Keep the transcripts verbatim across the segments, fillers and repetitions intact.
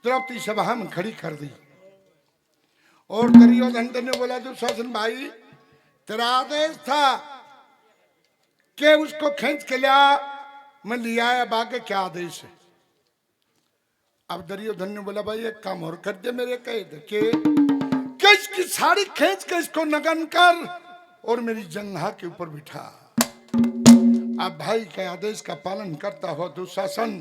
द्रौपदी सभा में खड़ी कर दी। और दुर्योधन ने बोला, दुशासन भाई, तेरा आदेश था कि उसको खींच के ला, मैं लिया, अब आगे क्या आदेश है? अब दुर्योधन ने बोला, भाई, एक काम और कर दे मेरे कहे दे के, कि इसकी साड़ी खींच के इसको नग्न कर और मेरी जंघा के ऊपर बिठा। अब भाई के आदेश का पालन करता हुआ दुशासन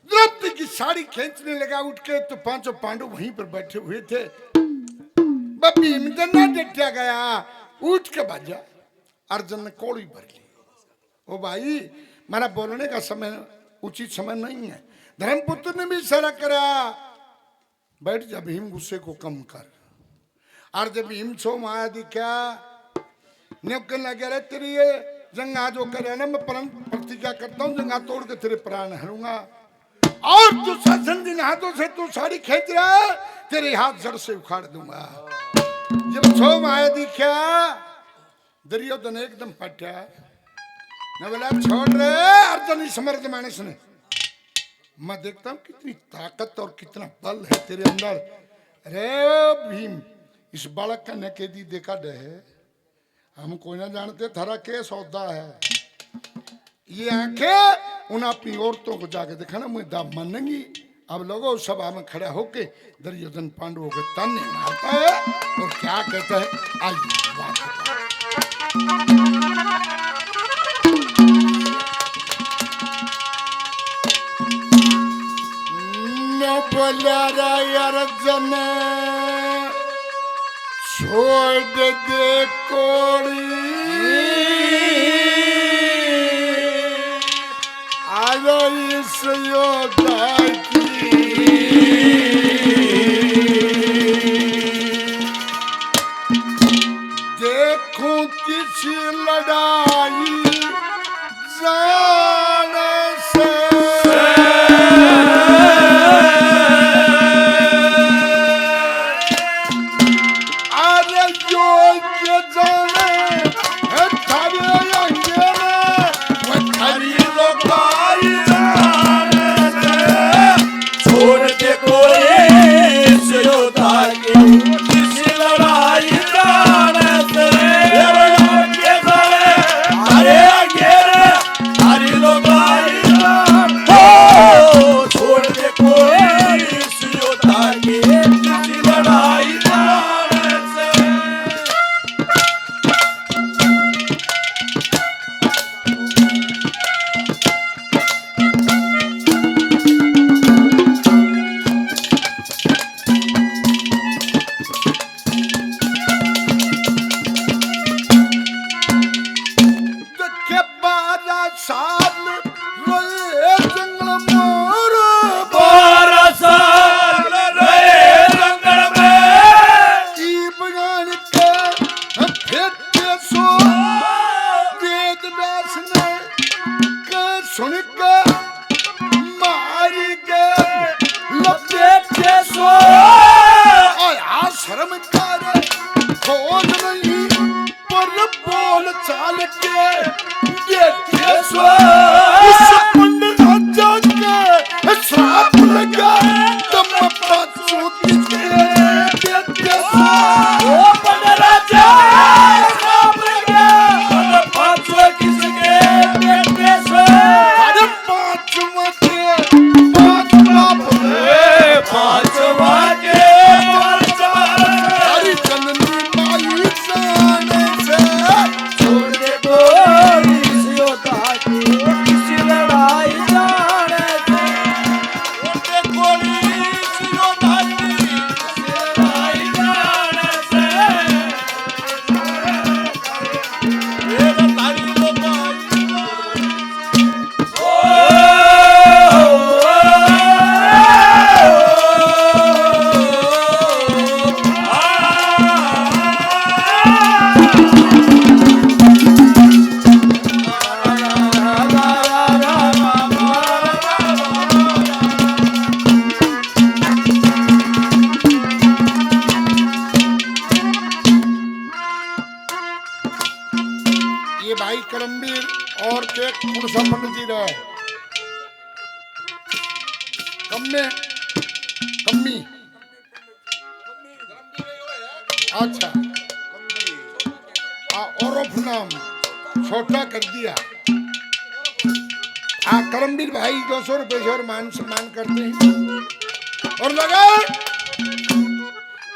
द्रौपदी की साड़ी खींचने लगा उठ के, तो पांचों पांडव वहीं पर बैठे हुए थे। बस भीम जन्ना डटिया गया, उठ के भाजा। अर्जुन ने कोड़ी भर ली। ओ भाई, मेरा बोलने का समय, उचित समय नहीं है। धर्मपुत्र ने भी इशारा करा, बैठ जा भीम, गुस्से को कम कर। और जब भीम छो माया दिखा, न्योकन लगे, अरे तेरी ये जंगा जो करे ना, मैं प्रण प्रतिज्ञा करता हूँ, जंगा तोड़ के तेरे प्राण हरूंगा। और दुशासन, जिन हाथों से तू साड़ी खींच रहा है, तेरे हाथ जड़ से उखाड़ दूंगा। जब छो माया दिखा, दुर्योधन एकदम फटा। मैं बोला, छोड़ रे अर्जुन, इस मर्द मानस ने। मैं देखता हूँ कितनी ताकत और कितना बल है तेरे अंदर। अरे भीम, इस बालक का नकेदी देखा डे है, हम कोई ना जानते थारा के सौदा है। ये आंखें उन अपनी औरतों को जाके दिखाना, मुझे दाब मानेंगी। अब लोगों, सभा में खड़ा होके दुर्योधन पांडवों के ताने मारता है और क्या कहता है, आइए बात करते हैं। मैं बोला रा यार जन छोड़ दे कोड़ी, आलो इस योद्धा की। देखूं किसी लड़ाई जान से। अरे योग्य जाने है थारे अंगे में, वो थारी लोकाई जाने से। छोड़ दे कोई इस योद्धा की, किसी लड़ाई जाने से। ये योग्य जाने, अरे अंगे रे, थारी लोकाई जाने। ओ, छोड़ दे कोई इस योद्धा की, किसी लड़ाई जाने से। देखे बारह साल रहे जंगल में, बारह साल रहे जंगल में। ई बगान के फेंके सो वेद व्यास ने कह सुन के मारी के लपेटे सो। आया शर्म कर, खोज नहीं पर बोल चाल के देखे सो। उस पंड राजा के श्राप लगा, तम पाछो किसके देखे सो। ओ पंड राजा, श्राप लगा, तम पाछो किसके देखे सो। अरे पांचवा के पांच बाप रे, पांचवा के पांच बाप। हरी चंदनी माई जाने से छोड़ दे कोई इस योद्धा की, किसी लड़ाई जाने से। छोड़ दे कोई इस योद्धा की, किसी लड़ाई जाने से। ये भाई करमवीर और के कुण सा पंडित जी रहे कम में। अच्छा। आ, और उर्फ नाम छोटा कर दिया। आ, करमवीर भाई दो सौ रुपए से और मान सम्मान करते हैं। और लगा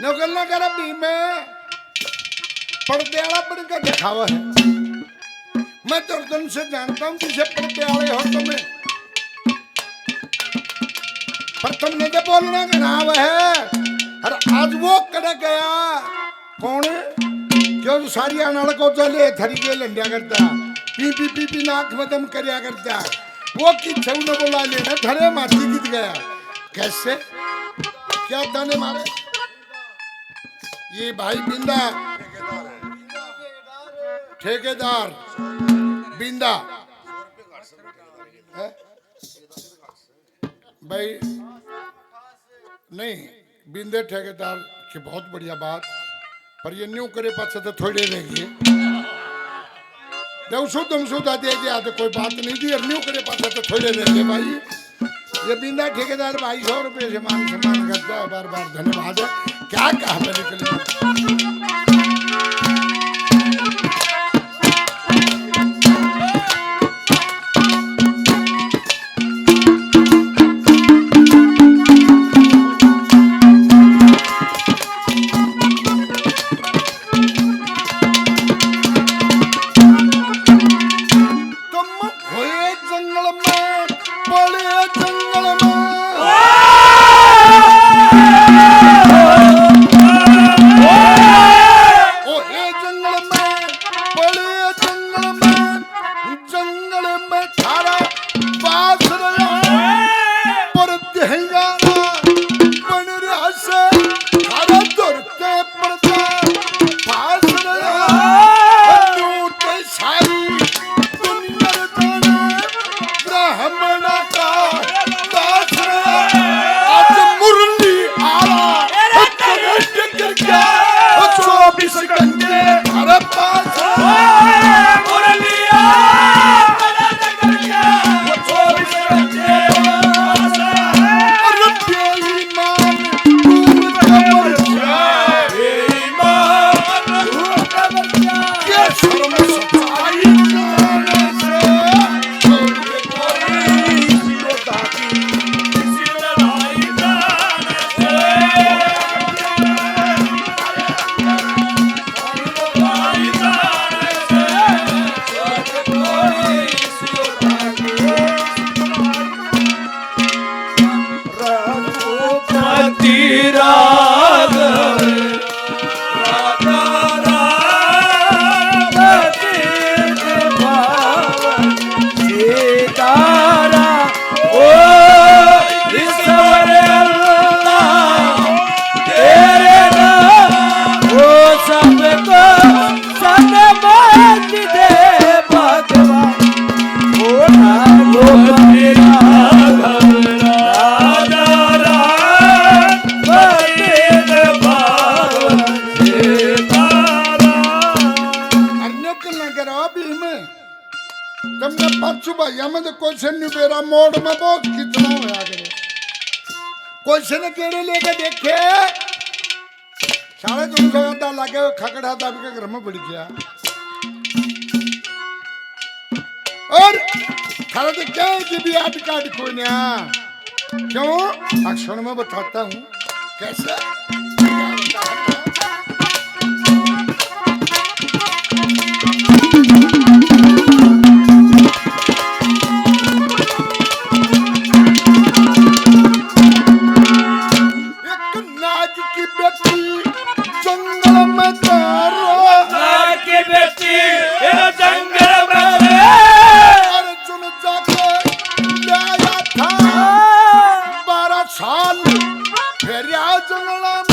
नौकरना कर अभी मैं पर्दे वाला बन के दिखावा है। मैं तो तुमसे जानता हूँ किसे पर्दे वाले हो तुम्हें, पर तुमने तो बोलना घना है। और आज वो कड़ गया कौन? क्यों सारी अनाड़ को चले थरी के लंडिया करता, पी पी पी पी नाक में दम करया करता। वो किच्छे ने बोला लेना, थरे माटी गिर गया। कैसे? क्या ताने मारे? ये भाई बिंदा, ठेकेदार बिंदा है? भाई, नहीं, बिंदे ठेकेदार की बहुत बढ़िया बात, पर ये न्यू करे पाछे तो थोड़े रह गए। दे उसो तुम सुधा दे गया तो कोई बात नहीं थी, और न्यू करे पाछे तो थोड़े रह गए भाई। ये बिंदा ठेकेदार भाई सौ रुपये से मान सम्मान करता है, बार बार धन्यवाद है। क्या कहा मैंने कल? तुम हुए जंगल में, पड़े जंगल में। ओ हे जंगल में, पड़े जंगल में, जंगल में थारा बास रहा, पर देहयारा बन रहा से थारा धरते पर बास रहा। न्यू ते सारी दुनिया रे जाने ब्राह्मण का दास रहा। आज मुरली आला कनेक्ट कर गया, चौबीस घंटे हर पास। मुरली आला कनेक्ट कर गया, चौबीस घंटे हर पास। अरे बेईमान, तू कबर जा। बेईमान, तू कबर जा। ये शर्म सच्चाई जाने से। रघुपति राघव राधा राम कृष्ण पावन सीताराम। ओ ईश्वर अल्लाह तेरे नाम, ओ सबको सन्मार्ग दे भगवान। ओ राघव राघव राधा राम पतित पावन सीताराम। अरे न्यू के ना करा भीम, तमने पाछू भाइया में तो कोई से नहीं बेरा, मोड़ में बहुत कितना होया करे। कोई से ने केड़े लेके देखे, साढ़े तीन सौ का लागे, खकड़ा दब के घर में पड़ गया। और थारा तो क्या है कि भी आट काट कोई ना। क्यों? अक्षण में बताता हूँ कैसे। एक नाग की बेटी जंगल में तारो। नाग की बेटी, ये जंगल में तारो। अर्जुन जाके ले आया था। बारह साल फेरिया जंगल